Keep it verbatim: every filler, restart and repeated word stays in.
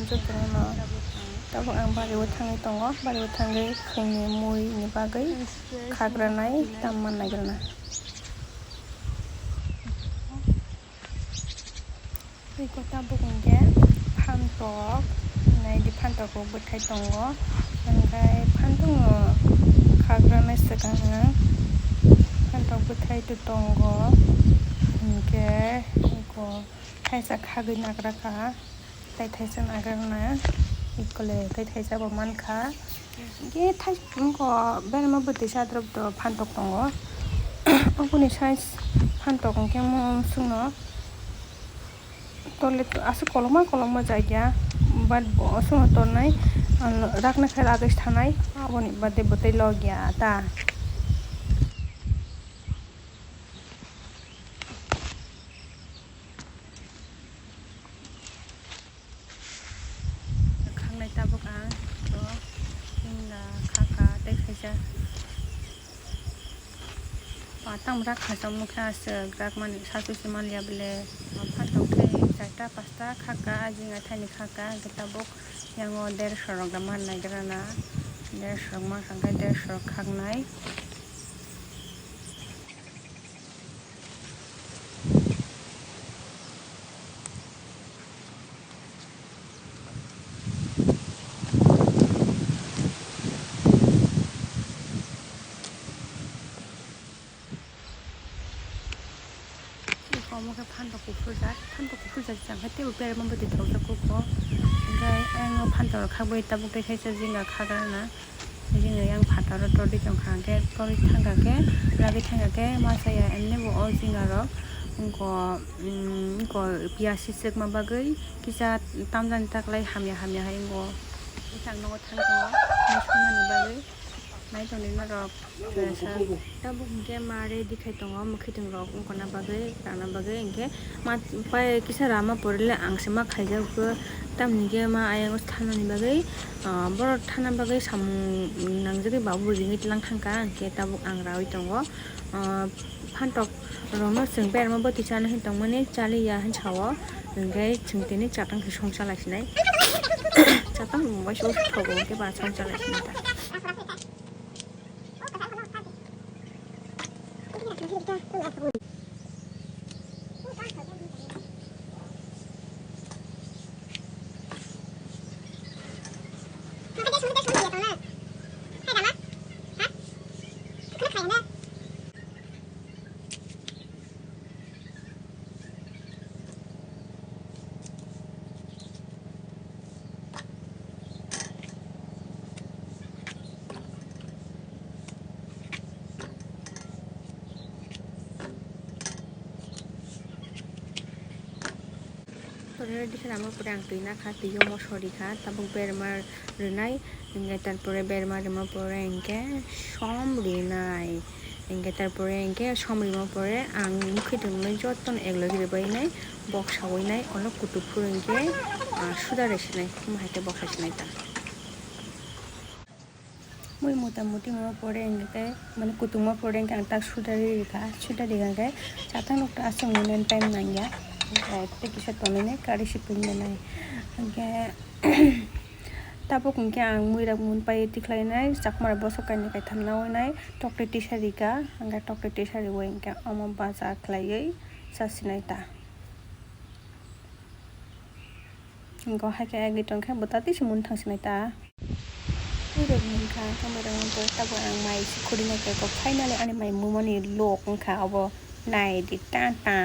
Jotono tabuk ang bari o thangwi tongo, bari o thangwi khwngni mui ni bagwi khagranai tam man nagrana. Tei kota bukung khe phantok, naidi phantok bo bwthai tongo, hwnkhai phantok no khagranai swkang ang phantok bwthai to tongo, hinkhe eko thaisa khagwi nagra kha, tei thaisa nagra na ekole tei thaisa bo mankha. Hingke thai-, wngkha berma bwtwi sa drop do phantok tongo. Oboni size phantok hingke mo-, chwngno tole aswk kolokma kolokma jagya, but bo chwngno tongnai, ano rakna khe ragwi sanai, aboni bade bwtwi logya ta. Khangnai tabuk ang to hinga khaka tei khaisa patang rak khaisa mokhe aswk rak mani sasu se manliya bole phantok khe charta pasta khaka ajinga thani khaka hwnkhe tabuk yango dershorok da man naigrana dershorok mankha hwnkhe dershorok khaknai. Omo khe phantok kuphur jak, phantok kuphur jak jang khe teibo berma bwtwi thokjak kuk o. Hwnkhe ayang o phantok rok khakbai tabuk tei khaisa jinga khagrana. Jinga yang phataro torwi tongkha hwnkhe torwi thangkha khe lagwi thangkha khe masa ya emni bo o jinga rok wngkha, wngkha piyas si sukma bagwi kisa tamjani taklai hamya hamya hai wngkha. Bwsang nogo thang tongo mui sumnani bagwi. Nai tongdi norok, tabuk hwnkhe ma ready khai tongo, mwkhwtwng rok wngkha na bagwi, rana bagwi, hwnkhe ma pai kisa rama porele ang se ma khaijak khe, tamni hwnkhe ma ayang thanani bagwi, ah, borok thana bagwi samung nangjagwi babu ringwi tlang thangkha, hwnkhe tabuk ang raui tongo. Ah, phantok rokno chwng berma bwtwi chana hin tongmani chaliya hin sao, hwnkhe chwng tini chatang se song chalai sinai, chatang rok bai se thogo hwnkhe ba song chalai sinai ta. Ready khe lama pore ang twi nakha, twi o mosori kha, tabuk berma rwnai, hwnkhe tarpore berma rwma pore hwnkhe som rwnai, hwnkhe tarpore hwnkhe som rwma pore ang mwkhwtwng nai jotono ek logi rwbainai, bok sawi nai, ono kutuk phuru hwnkhe, ah, suda rw sinai, omo hai khe bok sai sinai ta. Mui mota moti wngma pore hwnkhe, mane kutung ma pore hwnkhe ang tak suda ri rikha, suda rikha hwnkhe chatang rok ta aswk mane time nangya, tei kisa tonwi nai kari sipui nai hwnkhe tabuk hwnkhe ang mui rok mun pai tikhlai nai chakma rok bosok kainwi kaitham naui nai tokti tisa rikha, hwnkhe tokti tisa riui hwnkhe omo baja khlaiwi chasinai ta. Hwnkhe hai khe agwi tongkhe bwta twi se mun thangsinai ta. Twi rok ni wngkha, tamo rok wngkha, tabuk ang mai se khurina khe kok, finally ani mai mumani lok wngkha obo. Nai di ta ta,